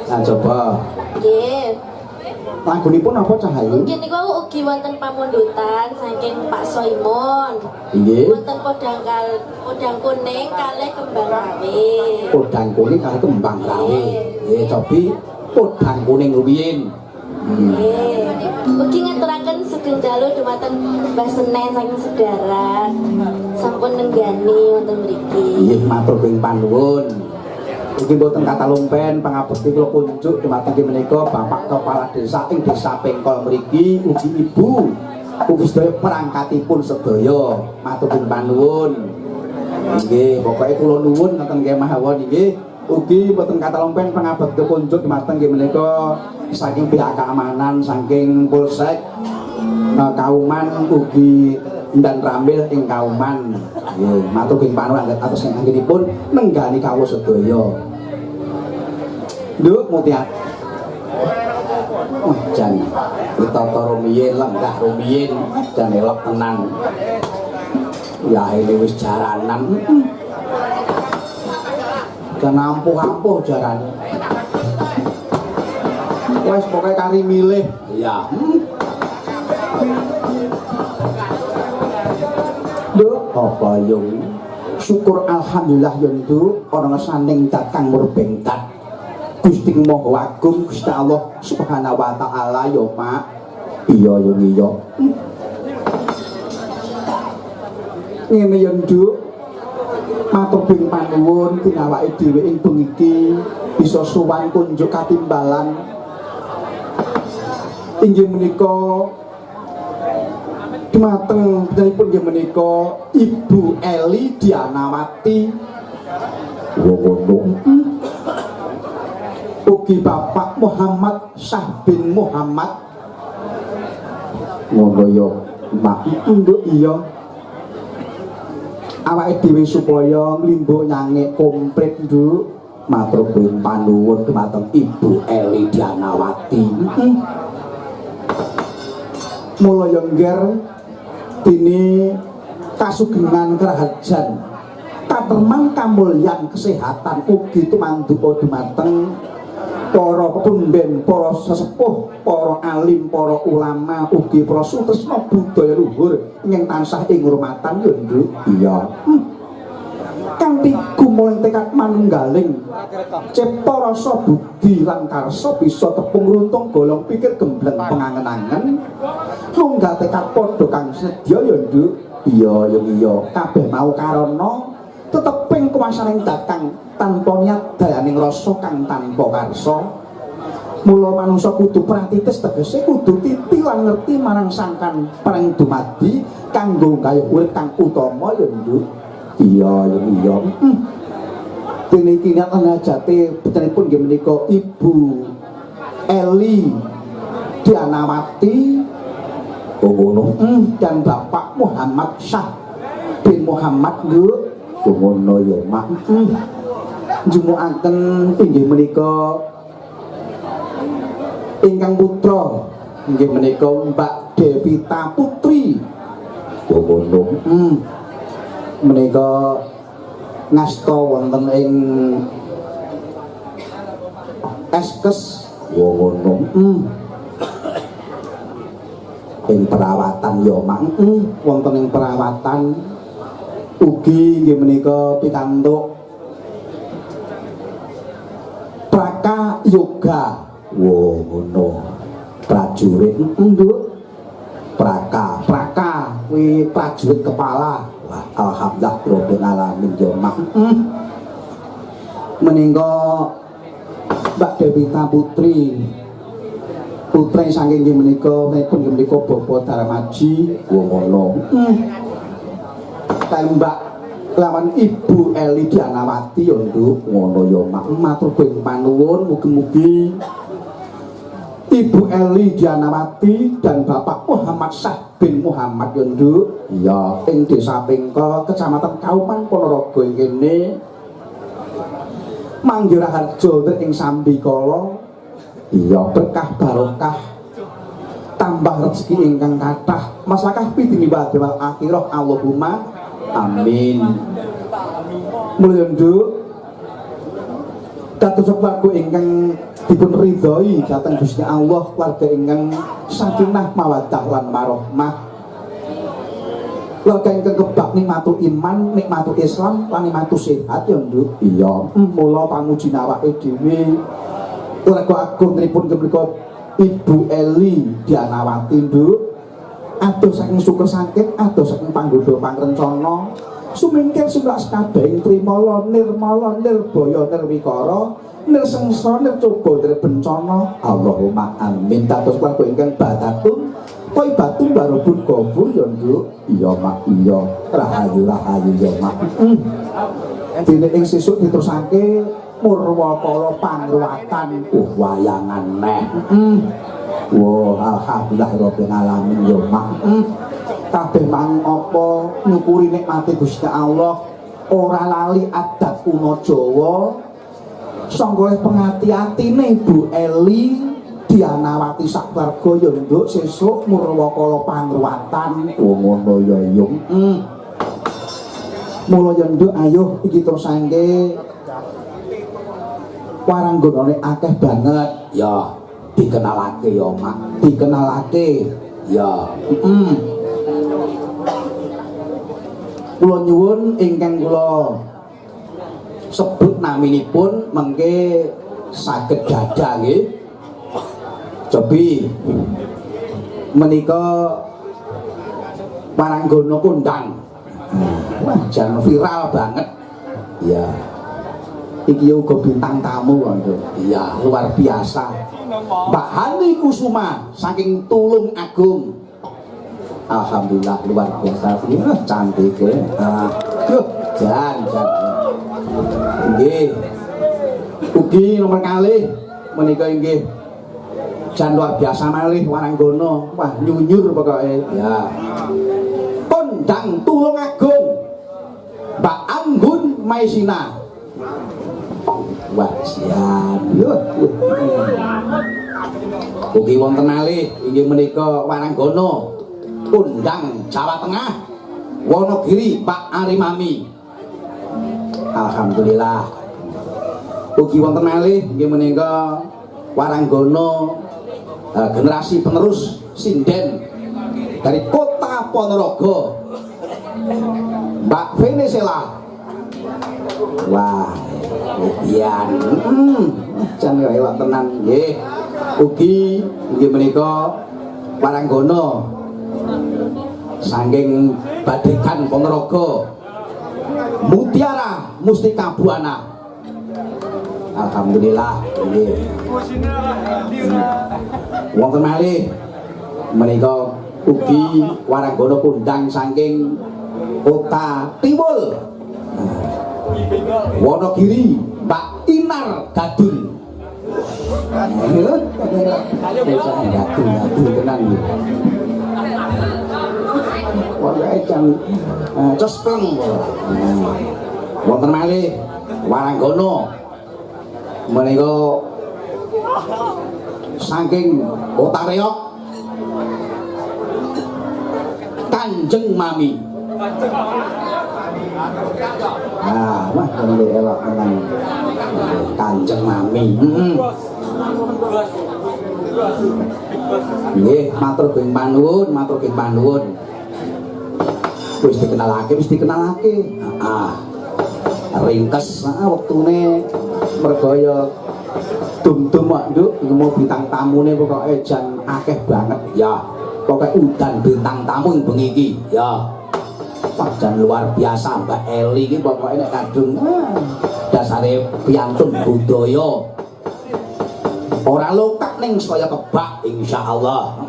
Nah, coba. Nggih. Lagunipun apa Cahayu? Mungkin niku ugi wonten pamundutan saking Pak Soimon. Nggih. Wonten podang kuning kalih kembang rawe. Podang kuning kalih kembang rawe. Nggih, cobi podang kuning rumiyin. Nggih. Ugi ngaturaken sugeng dalu dumateng Mbah Senen saking Sedarat. Sampun nenggani wonten mriki. Nggih, matur ping panuwun. Iki mboten kata lumpen pangabekti kula kunjuk dumateng inggih menika Bapak Kepala Desa ing Desa Pengkol mriki, ugi Ibu, ugi sedaya perangkatipun sedaya, matur ping panuwun. Nggih, pokoke kula nuwun ngoten kemawon nggih. Ugi mboten kata lumpen pangabekti kunjuk dumateng inggih menika saking pihak keamanan, saking Polsek Kauman ugi dan Ramil ing Kauman. Nggih, matur ping panuwun atas anggenipun nenggani kawula sedaya. Nduk Mutiat. Wah, jan ditata rumiyin, lenggah rumiyin, jan elok tenan. Ya ini wis jaranan. Jan ampuh-ampuh jarane. Wes pokoke kari milih. Iya. Nduk, apa yung? Syukur alhamdulillah yo Nduk, ana ngesaning dat kang murbeng dat. Gusti Maha Agung Gusti Allah Subhanahu wa taala yo Pak. Iya yo iya. Ngene yo Nduk. Matur ping panuwun tinawake dhewe ing bengi iki bisa sowan kunjuk katimbalan. Inggih menika dumateng panjenenganipun inggih menika Ibu Eli Dianawati. Wong ngono. Ugi Bapak Muhammad Syah bin Muhammad. Ngono ya, Mak. Nduk iya. Awake dhewe supaya nglimbo nyangek komplit, Nduk. Matur ping panuwun dumateng Ibu Eli Dianawati. Mula ya ngger dene kasugengan kerahajan katerman kamulyan kesehatan ugi tumanduka dumateng para pepunden, para sesepuh, para alim, para ulama, ugi para sutresna budaya luhur ingkang tansah ing ngurmatan ya Nduk. Iya. Kanthi gumuleng tekad manunggaling cipta rasa budi lan karsa bisa tepung runtung golong pikir gembleng pengangen-angen nunggal tekad padha kang sedya ya Nduk. Iya ya iya, kabeh mau karana teteping kuwasaning datang tanpa niat dayaning rasa kang tanpa karsa. Mula manungsa kudu pratitis, tegese kudu titi lan ngerti marang sangkan paring dumadi kanggo gayuh urip kang utama ya Nduk. Iya ya iya. Dene iki niat lan hajate putripun nggih menika Ibu Eli Dianawati oh ngono, dan Bapak Muhammad Syah bin Muhammad Nduk. Oh ngono ya Mak. Jumukaken inggih menika ingkang putra inggih menika Mbak Devita Putri. Oh ngono. Menika ngasta wonten ing Eskes. Oh ngono. Ing perawatan ya Mak. Wonten ing perawatan ugi inggih menika pikantuk Praka Yoga. Wo ngono. Prajurit Nduk. Praka, praka kuwi prajurit kepala. Wah, alhamdulillah rabbil alamin ya Mak. Menika Mbak Devita Putri, putri saking inggih menika pun inggih menika Bapak Darmaji. Wo ngono. Tembak lawan Ibu Eli Dianawati ya Nduk. Ngono ya Mak. Matur ping panuwun mugi-mugi Ibu Eli Dianawati dan Bapak Muhammad Syah bin Muhammad ya Nduk. Iya, ing Desa Pengkol, Kecamatan Kauman, Ponorogo ing kene manggih raharja ing sambikala. Iya, berkah barokah tambah rezeki ingkang kathah, maslakah fid dunya wal akhirah, Allahumma amin. Mulya Nduk, Dados keluarga ingkang dipun ridhoi dhateng Gusti Allah, keluarga ingkang sakinah mawaddah lan warahmah. Keluarga ingkang kebak nikmatul iman, nikmatul Islam lan nikmatul sehat ya, Nduk. Iya, mula pamuji awake dhewe. Keluarga agung pripun menika Ibu Eli Dianawati, Nduk. Adoh saking syukur sakit, adoh saking panggoda pangrencana. Sumingkir sumlak sekabehing trimala nirmala nirbaya nirwikara nirsengsara nircoba nirbencana. Allahumma amin. Dados keluarga ingkang badatun thayyibatun warabun ghafur ya, Nduk. Iya, Mak, iya. Rahayu rahayu ya, Mak. Dene ing sesuk diterusake murwakala pangruwatan. Wayangan neh. Wah, alhamdulillah rabbil alamin ya, Mak. Kabeh mang apa nyukuri nikmate Gusti Allah, ora lali adat kuno Jawa. Sangga oleh pengati-atine Ibu Eli Dianawati sak keluarga ya, Nduk, sesuk murwakala pangruwatan. Oh, ngono ya, Yung. Mula ya, Nduk, ayo iki terusake waranggonane akeh banget. Ya, dikenalake ya, Mak. Dikenalake. Ya. Kula nyuwun ingkang kula sebut naminipun mengke saged dada nggih. Cobi menika waranggana kondang. Wah, jan viral banget. Iya. Iki uga bintang tamu kok, Nduk. Iya, luar biasa. Mbak Hani Kusuma saking Tulung Agung. Alhamdulillah luar biasa. Wah, cantik ya. Ah, duh, jan jan. Nggih. Ugi nomor kalih menika inggih jan luar biasa malih waranggana. Wah, nyunyur pokoke. Ya. Kondang Tulung Agung. Mbak Anggun Maisina. Wah, siap. Yuh. Ugi wonten malih inggih menika waranggana kondang Jawa Tengah, Wonogiri, Pak Arimami. Alhamdulillah. Ugi wonten malih inggih menika waranggana generasi penerus sinden dari kota Ponorogo, Mbak Venezuela. Wah, Ian. Jan elok tenan nggih. Ugi inggih menika waranggana saking Badegan Ponorogo, Mutiara Mustika Buana. Alhamdulillah nggih. Wonten malih menika ugi waranggana kondang saking kota Tiwul, Wonogiri, Mbak Inar Gadul. Gadul gadul tenan iki. Pokoke jan cespleng. Wonten malih waranggana menika saking kota Reok, Kanjeng Mami. Nah, wah nembe elok tenan. Kanjeng Mami. Heeh. Nggih, matur geng panuwun, matur geng panuwun. Wis dikenalake, wis dikenalake. Heeh. Ringkes, heeh, wektune mergo ya dum-dum kok, Nduk, iki mau bintang tamune pokoke jan akeh banget ya. Pokoke udan bintang tamu ing bengi iki ya. Wah, jan luar biasa Mbak Eli iki pokoke nek kadung dasare piantun budaya. Ora lokak ning saya kebak insyaallah.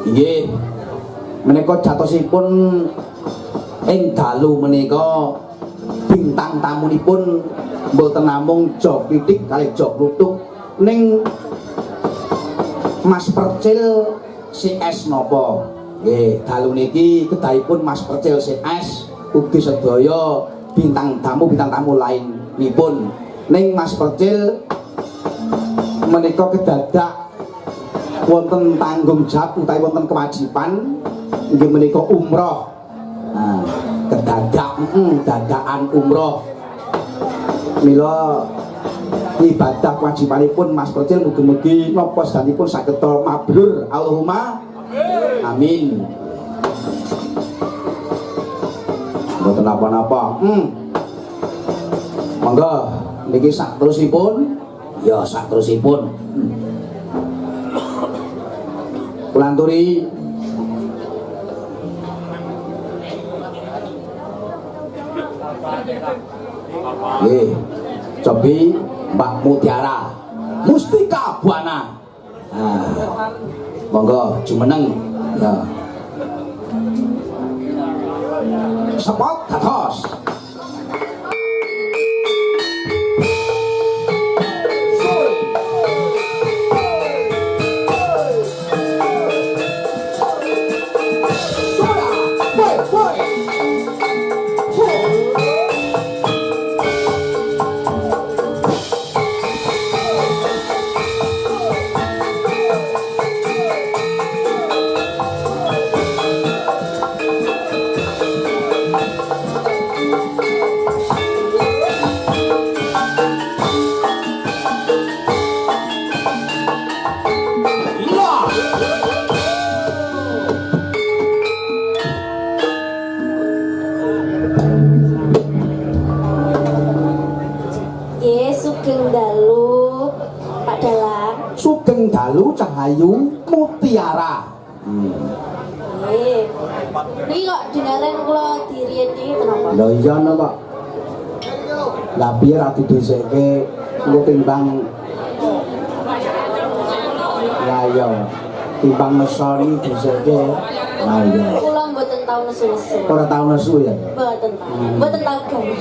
Nggih. Menika jatosipun ing dalu menika bintang tamunipun mboten namung Jok Klithik kalih Jok Kluthuk ning Mas Percil CS napa. Nggih, dalu niki kedahipun Mas Percil CS ugi sedaya bintang tamu lainipun. Ning Mas Percil menika kedadak wonten tanggung jawab utawi wonten kewajiban inggih menika umroh. Nah, kedadak Dadakan umroh. Mila ibadah kewajibanipun Mas Percil mugi-mugi napa sedanipun saged mabrur. Allahumma amin. Mboten napa-napa. Monggo niki sak terusipun. Ya sak terusipun. Kula anturi nggih. Cobi Mbak Mutiara Mustika Buana. Nah, monggo jumeneng ya. Sepot dados. Sugeng dalu Cahayu Mutiara. Nggih. Niki kok dingaren kula diriyen iki kenapa? Lha iya no kok. Lah piye ra didhisike engko timbang. Lah iya, timbang nesoni dhisike. Lah iya. Kula mboten tau nesu-nesu. Ora tau nesu ya? Mboten tau. Mboten tau gawe.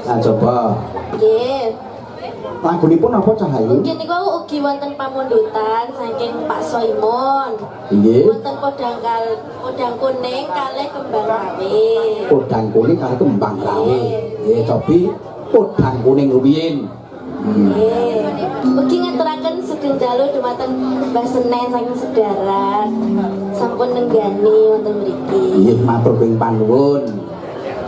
Nah coba. Nggih. Lagunipun apa Cahayu? Nggih niku ugi wonten pamundutan saking Pak Soimon. Nggih. Wonten podang kuning kalih kembang rawe. Podang kuning kalih kembang rawe. Nggih, cobi podang kuning rumiyin. Nggih. Ugi ngaturaken sugeng dalu dumateng Mbah Senen saking Sedarat. Sampun nenggani wonten mriki. Nggih, matur ping panuwun.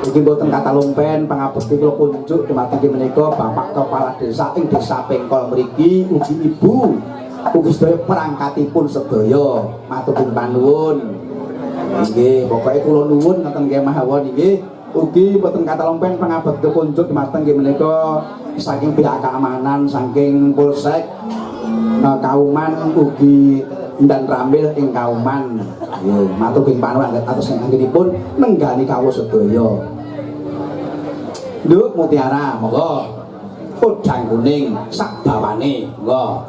Iki mboten katalumpen pangabekti kula kunjuk dumateng menika Bapak Kepala Desa ing Desa Pengkol mriki ugi ibu ugi sedaya perangkatipun sedaya matur ping panuwun. Nggih, pokoke kula nuwun ngoten kemawon nggih. Ugi mboten katalumpen pangabekti kunjuk dumateng menika saking pihak keamanan saking Polsek Kauman ugi dan Ramil ing Kauman. Nggih, matur ping panuwun atas anggenipun nenggani kawula sedaya. Nduk Mutiara, monggo. Podang kuning sak bawane, monggo.